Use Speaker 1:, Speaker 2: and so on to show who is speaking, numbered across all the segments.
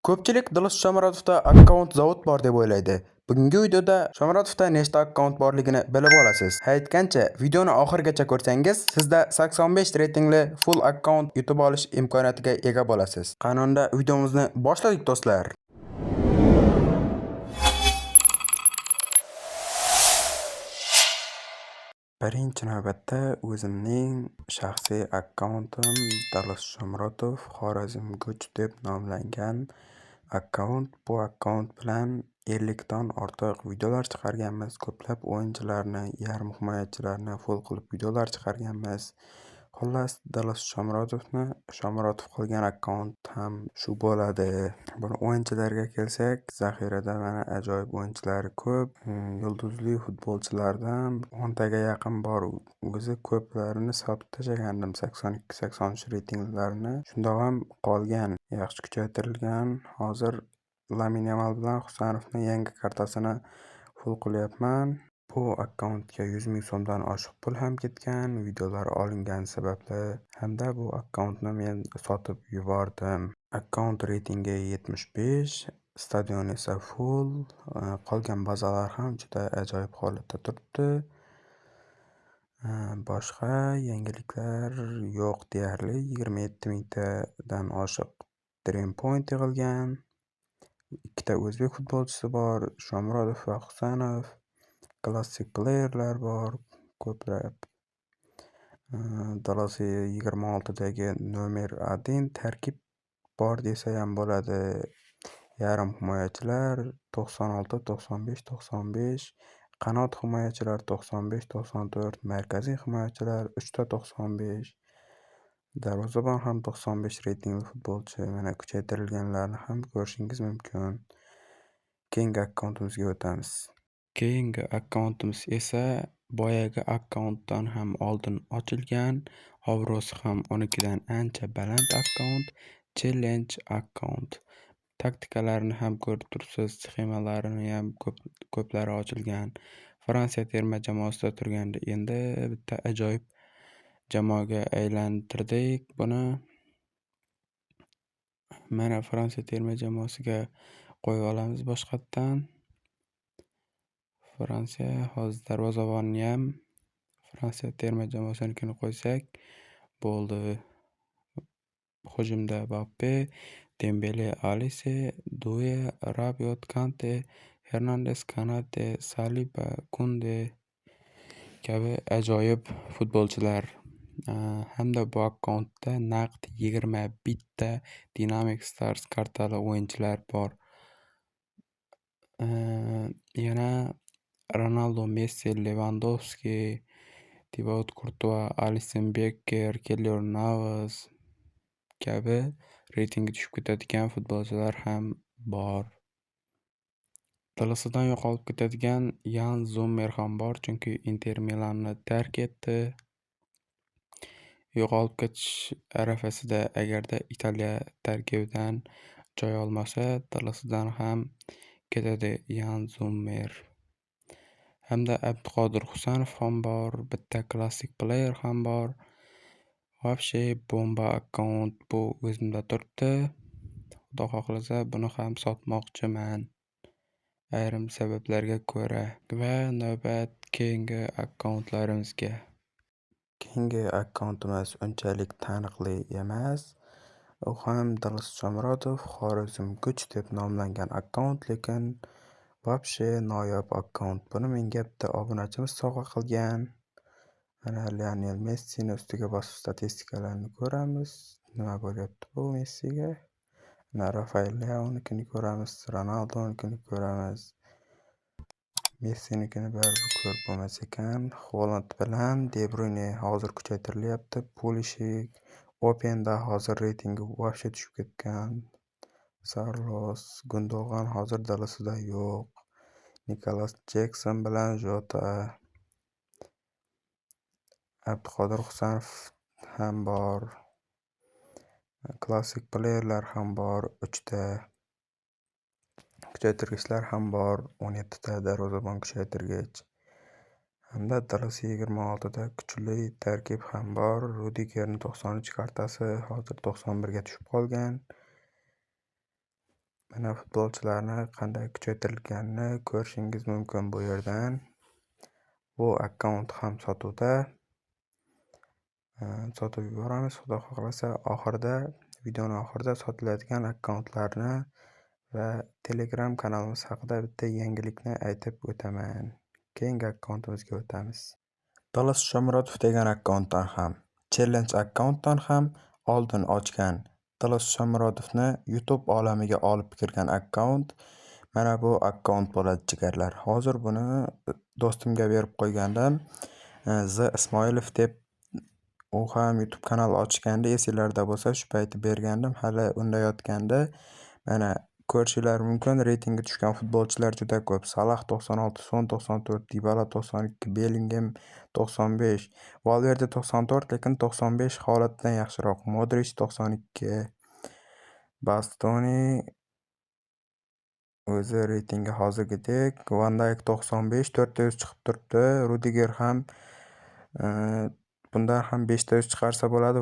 Speaker 1: Ko'pchilik Dilus Shomurodovda akkaunt zavod bor deb o'ylaydi. Bugungi videoda Shomurodovda nechta akkaunt borligini bilib olasiz. Ha aytgancha, videoni oxirigacha ko'rsangiz, sizda 85 reytingli full akkaunt yutib olish imkoniyatiga ega bo'lasiz. Qani unda videomizni boshladik do'stlar. Birinchi navbatda o'zimning shaxsiy akkauntim Dilus Shomurodov Xorazm Guch deb nomlangan akkaunt. Bu akkaunt bilan 50 dan ortiq videolar chiqarganmiz. Ko'plab o'yinchilarni, yarim himoyachilarni full qilib videolar chiqarganmiz. Xullas, Dilus Shomurodovni Shomurodov qilgan akkaunt ham shu bo'ladi. Buni o'yinchilarga kelsak, zaxirada mana ajoyib o'yinchilar ko'p. Yulduzli futbolchilardan 10 taga yaqin bor. O'zi ko'plarini sotib tashlagandim, 82-83 reytinglarini. Shundoq ham qolgan, yaxshi kuchaytirilgan. Hozir Lamin Yamal bilan Husanovning yangi kartasini full qilyapman. Bu akkauntga 100 ming so'mdan oshiq pul ham ketgan, videolar olingan sababli hamda bu akkauntni men sotib yubordim. Akkaunt reytingi 75, stadion esa full, qolgan bazalar ham juda ajoyib holatda turibdi. Boshqa yangiliklar yo'q deyarli. 27 mingtadan oshiq Dream Point yig'ilgan. Ikkita o'zbek futbolchisi bor, Shomurodov va Husanov. Klassik playerlar bor ko'plab. Dalasi 26dagi nomer 1 tarkib bor desa ham bo'ladi. Yarim himoyachilar 96, 95, 95, qanot himoyachilar 95, 94, markaziy himoyachilar 3 ta 95, darvozabon ham 95 reytingli futbolchi. Mana kuchaytirilganlarni ham ko'rishingiz mumkin. Keyingi akkauntimizga o'tamiz. Keyingi akkauntimiz esa boyagi akkauntdan ham oldin ochilgan, obro'si ham unikidan ancha baland akkaunt, challenge akkaunt. Taktikalarini ham ko'rib turibsiz, sxemalarini ham ko'plari ochilgan. Fransiya terma jamoasida turgandi. Endi bitta ajoyib jamoaga aylantirdik buni. Mana Fransiya terma jamoasiga qo'yib olamiz boshqatdan. Fransiya hozir darvozabonni ham Fransiya terma jamoasinikini qo'ysak bo'ldi. Hujumda Mbappe, Dembele, Alise, Due, Rabiot, Kante, Hernandez, Kanate, Saliba, Kunde kabi ajoyib futbolchilar. Hamda bu akkauntda naqd 21 ta Dynamic Stars kartali o'yinchilar bor. Yana Ronaldo, Messi, Levandovski, Thibaut Courtois, Alisson Becker, Keylor Navas kabi reytingi tushib ketadigan futbolchilar ham bor. DLSdan yo'qolib ketadigan Yan Zommer ham bor, chunki Inter Milanni tark etdi. Yo'qolib ketish arafasida agarda Italiya tarkibidan joy olmasa, DLSdan ham ketadi Yan Zommer. Hamda Abduqodir Husanov ham bor, bitta klassik player ham bor. Вообще bomba akkaunt bu o'zimda turibdi. Xudo xohlasa buni ham sotmoqchiman. Ayrim sabablarga ko'ra. Va navbat keyingi akkauntlarimizga. Keyingi akkauntimiz unchalik taniqli emas. U ham Dilus Shomurodov Xorazm Guch deb nomlangan akkaunt, lekin вообще noyob akkaunt. Buni menga bitta obunachimiz sovg'a qilgan. Mana Lionel Messini ustiga bosib statistikalarni ko'ramiz. Nima bo'lyapti bu Messiga? Mana Rafael Leaonikini ko'ramiz, Ronaldonikini ko'ramiz. Messinikini baribir ko'rib bo'lmas ekan. Haaland bilan De Bruyne hozir kuchaytirilyapti. Pulisic, Openda hozir reytingi вообще tushib ketgan. Sarlos, Gundogan hozir dalasida yo'q. Nikolas Jekson bilan Jota. Abduqodir Husanov ham bor. Klassik playerlar ham bor 3 ta. Kuchaytirgichlar ham bor 17 ta darvozabon kuchaytirgich. Hamda DLS 26 da kuchli tarkib ham bor. Rudigerning 93 kartasi hozir 91 ga tushib qolgan. Mana futbolchilarni qanday kuchaytirilganini ko'rishingiz mumkin bu yerdan. Bu akkaunt ham sotuvda. Sotib yuboramiz, Xudo xohlasa. Oxirida, videoni oxirida sotiladigan akkauntlarni va Telegram kanalimiz haqida bitta yangilikni aytib o'taman. Keyingi akkauntimizga o'tamiz. Dalas Shomurodov degan akkauntdan ham, challenge akkauntdan ham oldin ochgan Dalas Shomurodovni YouTube olamiga olib kirgan akkaunt mana bu akkaunt bo'ladi, jigarlar. Hozir buni do'stimga berib qo'ygandim. Z Ismoilov deb u ham YouTube kanal ochgandi, esinglarda bo'lsa, shu payti bergandim, hali unda yotgandi. Mana ko'rishinglar mumkin, reytingi tushgan futbolchilar juda ko'p. Salah 96, Son 94, Dybala 92, Bellingham 95, Valverde 94, lekin 95 holatdan yaxshiroq. Modric 92, Bastoni o'zi reytingi hozirgidek, Van Dijk 95, 4ta yuz chiqib turibdi. Rudiger ham bundan ham 5 ta yuz chiqarsa bo'ladi,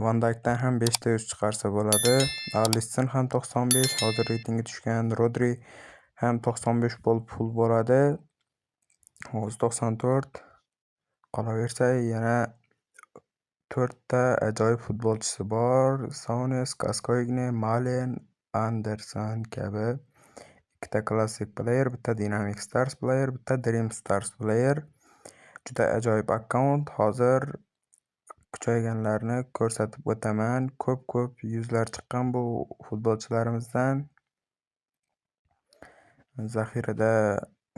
Speaker 1: Van Dijkdan ham 5 ta yuz chiqarsa bo'ladi. Alisson ham 95, hozir reytingi tushgan. Rodri ham 95 bo'lib full bo'ladi. Hozir 94. Qolaversa yana 4 ta ajoyib futbolchisi bor. Sones, Gascoigne, Malen, Anderson kabi. Ikkita Classic Player, bitta Dynamic Stars Player, bitta Dream Stars Player. Juda ajoyib akkaunt. Hozir kuchayganlarni ko'rsatib o'taman. Ko'p-ko'p yuzlar chiqqan bu futbolchilarimizdan. Zaxirada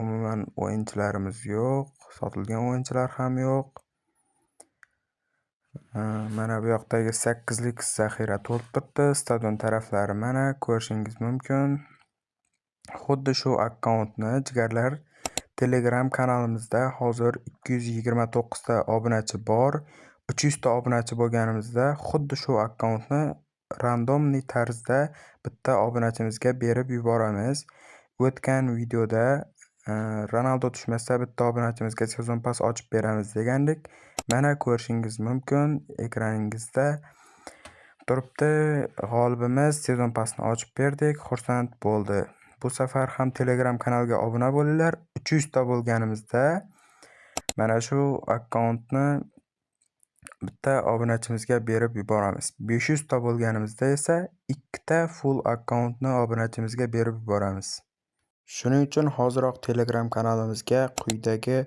Speaker 1: umuman o'yinchilarimiz yo'q, sotilgan o'yinchilar ham yo'q. Mana bu yoqdagi 8lik zaxira to'lib turibdi. Stadion taraflari mana ko'rishingiz mumkin. Xuddi shu akkauntni, jigarlar, Telegram kanalimizda hozir 229 ta obunachi bor. 300 ta obunachi bo'lganimizda xuddi shu akkauntni randomniy tarzda bitta obunachimizga berib yuboramiz. O'tgan videoda Ronaldo tushmasa bitta obunachimizga sezon pas ochib beramiz degandik. Mana ko'rishingiz mumkin, ekraningizda turibdi. G'olibimiz sezon pasni ochib berdik, xursand bo'ldi. Bu safar ham Telegram kanalga obuna bo'linglar. 300 ta bo'lganimizda mana shu akkauntni bitta obunachimizga berib yuboramiz. 500 ta bo'lganimizda esa ikkita full akkauntni obunachimizga berib yuboramiz. Shuning uchun hoziroq Telegram kanalimizga quyidagi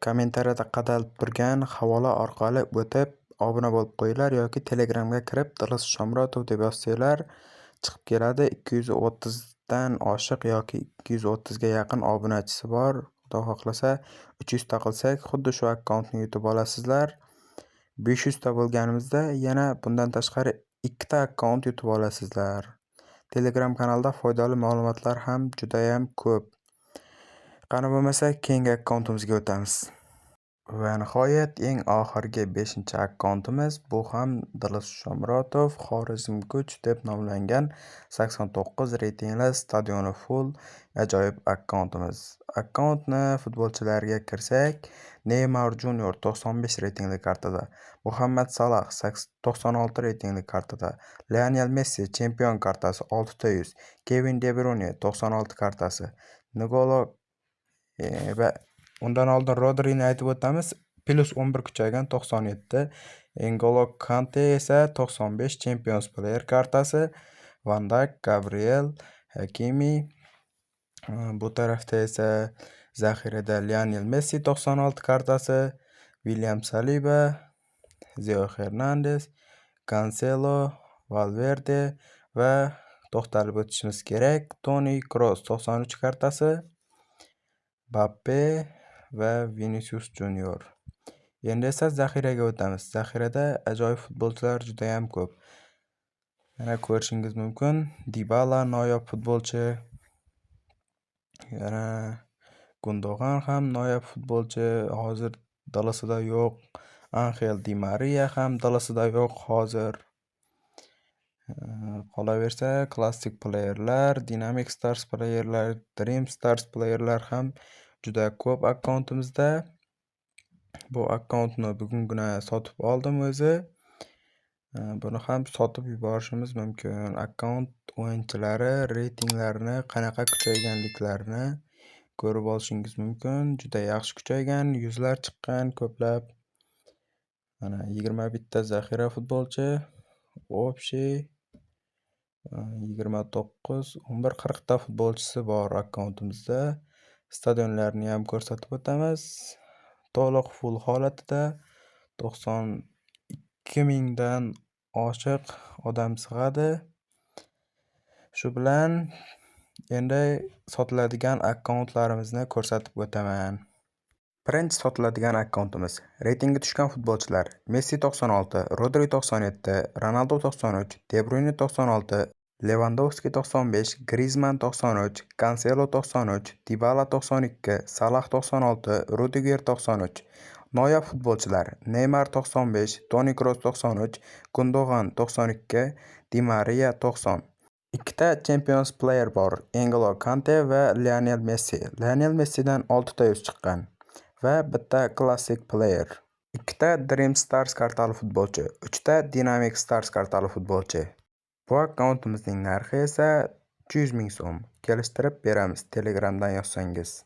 Speaker 1: kommentariyada qadalib turgan havola orqali o'tib obuna bo'lib qo'yinglar yoki Telegramga kirib Dalas Shomurodov deb yozsanglar chiqib keladi. 230 dan oshiq yoki 230 ga yaqin obunachisi bor. Xudo xohlasa 300 ta qilsak xuddi shu akkauntni yutib olasizlar. 500 ta bo'lganimizda yana bundan tashqari ikkita akkaunt yutib olasizlar. Telegram kanalda foydali ma'lumotlar ham judayam ko'p. Qani bo'lmasa keyingi akkauntimizga o'tamiz. Va nihoyat eng oxirgi 5-akkauntimiz, bu ham Dalas Shomurodov Xorazm Kuch deb nomlangan 89 reytingli stadioni full ajoyib akkauntimiz. Akkauntni futbolchilariga kirsak, Neymar Junior 95 reytingli kartada, Muhammad Salah 96 reytingli kartada, Lionel Messi chempion kartasi 6 ta 100, Kevin De Bruyne 96 kartasi, N'Golo va undan oldin Rodrini aytib o'tamiz, plus 11 kuchaygan 97, N'Golo Kante esa 95 Champions Player kartasi, Van Dijk, Gabriel, Hakimi. Bu tarafda esa zaxirada Lionel Messi 96 kartasi, William Saliba, Zeo Hernandez, Cancelo, Valverde va to'xtalib o'tishimiz kerak Toni Kroos 93 kartasi, Mbappe va Vinicius Junior. Endi esa zaxiraga o'tamiz. Zaxirada ajoyib futbolchilar juda ham ko'p. Mana ko'rishingiz mumkin, Dybala noyob futbolchi. Yana Gundogan ham noyob futbolchi, hozir dalasida yo'q. Angel Di Maria ham dalasida yo'q hozir. Qolaversa Classic Playerlar, Dynamic Stars Playerlar, Dream Stars Playerlar ham juda ko'p akkauntimizda. Bu akkauntni bugungina sotib oldim o'zi. Buni ham sotib yuborishimiz mumkin. Akkaunt o'yinchilari reytinglarini qanaqa kuchayganliklarini ko'rib olishingiz mumkin. Juda yaxshi kuchaygan, yuzlar chiqqan ko'plab. Mana 21 ta zaxira futbolchi, общий 29, 11, 40 ta futbolchisi bor akkauntimizda. Stadionlarni ham ko'rsatib o'tamiz. To'liq full holatida 92 mingdan oshiq odam sig'adi. Shu bilan endi sotiladigan akkauntlarimizni ko'rsatib o'taman. Birinchi sotiladigan akkauntimiz. Reytingi tushgan futbolchilar: Messi 96, Rodri 97, Ronaldo 93, De Bruyne 96, Levandovski 95, Griezmann 93, Cancelo 93, Dybala 92, Salah 96, Rudiger 93. Noyob futbolchilar: Neymar 95, Toni Kroos 93, Gundogan 92, Di Maria 90. Ikkita Champions Player bor: N'Golo Kante va Lionel Messi. Lionel Messidan 6 ta yuz chiqqan va bitta Classic Player. Ikkita Dream Stars kartali futbolchi, 3 ta Dynamic Stars kartali futbolchi. Bu akkauntimizning narxi esa 300 ming so'm. Kelishtirib beramiz Telegramdan yozsangiz.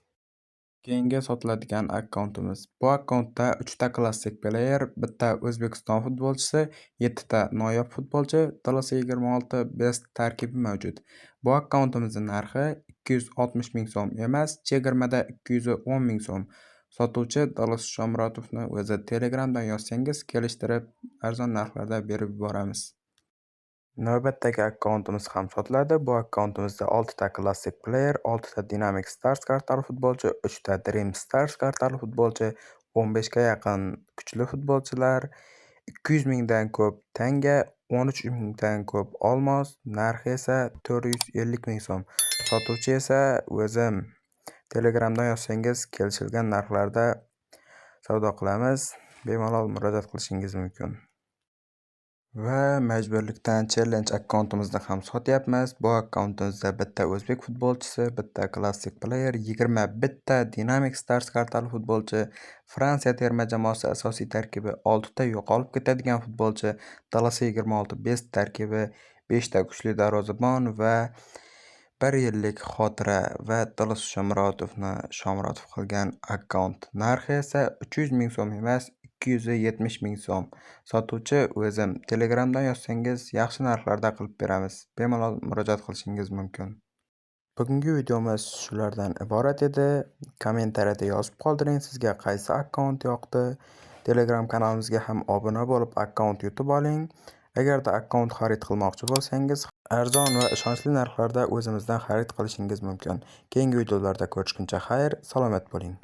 Speaker 1: Keyingi sotiladigan akkauntimiz. Bu akkauntda 3 ta Classic Player, bitta O'zbekiston futbolchisi, 7 ta noyob futbolchi, DLS 26 Best tarkibi mavjud. Bu akkauntimizning narxi 260 ming so'm emas, chegirmada 210 ming so'm. Sotuvchi DLS Shomurodovni o'zi. Telegramdan yozsangiz, kelishtirib arzon narxlarda berib yuboramiz. Navbatdagi akkauntimiz ham sotiladi. Bu akkauntimizda 6 ta Classic Player, 6 ta Dynamic Stars kartali futbolchi, 3 ta Dream Stars kartali futbolchi, 15 ga yaqin kuchli futbolchilar, 200 mingdan ko'p tanga, 13 mingdan ko'p olmos, narxi esa 450 ming so'm. Sotuvchi esa o'zim. Telegramdan yozsangiz, kelishilgan narxlarda savdo qilamiz. Bemalol murojaat qilishingiz mumkin. Va majburlikdan challenge akkauntimizni ham sotyapmiz. Bu akkauntimizda bitta o'zbek futbolchisi, bitta Classic Player, 21 ta Dynamic Stars kartali futbolchi, Fransiya terma jamoasi asosiy tarkibi, 6 ta yo'qolib ketadigan futbolchi, DLS 26 Best tarkibi, 5 ta kuchli darvozabon va 1 yillik xotira va DLS Shomurodovni Shomurodov qilgan akkaunt. Narxi esa 300 ming so'm emas, 270 ming so'm. Sotuvchi o'zim. Telegramdan yozsangiz, yaxshi narxlarda qilib beramiz. Bemalol murojaat qilishingiz mumkin. Bugungi videomiz shulardan iborat edi. Kommentariyada yozib qoldiring, sizga qaysi akkaunt yoqdi. Telegram kanalimizga ham obuna bo'lib, akkaunt yutib oling. Agarda akkaunt xarid qilmoqchi bo'lsangiz, arzon va ishonchli narxlarda o'zimizdan xarid qilishingiz mumkin. Keyingi videolarda ko'rishguncha xayr, salomat bo'ling.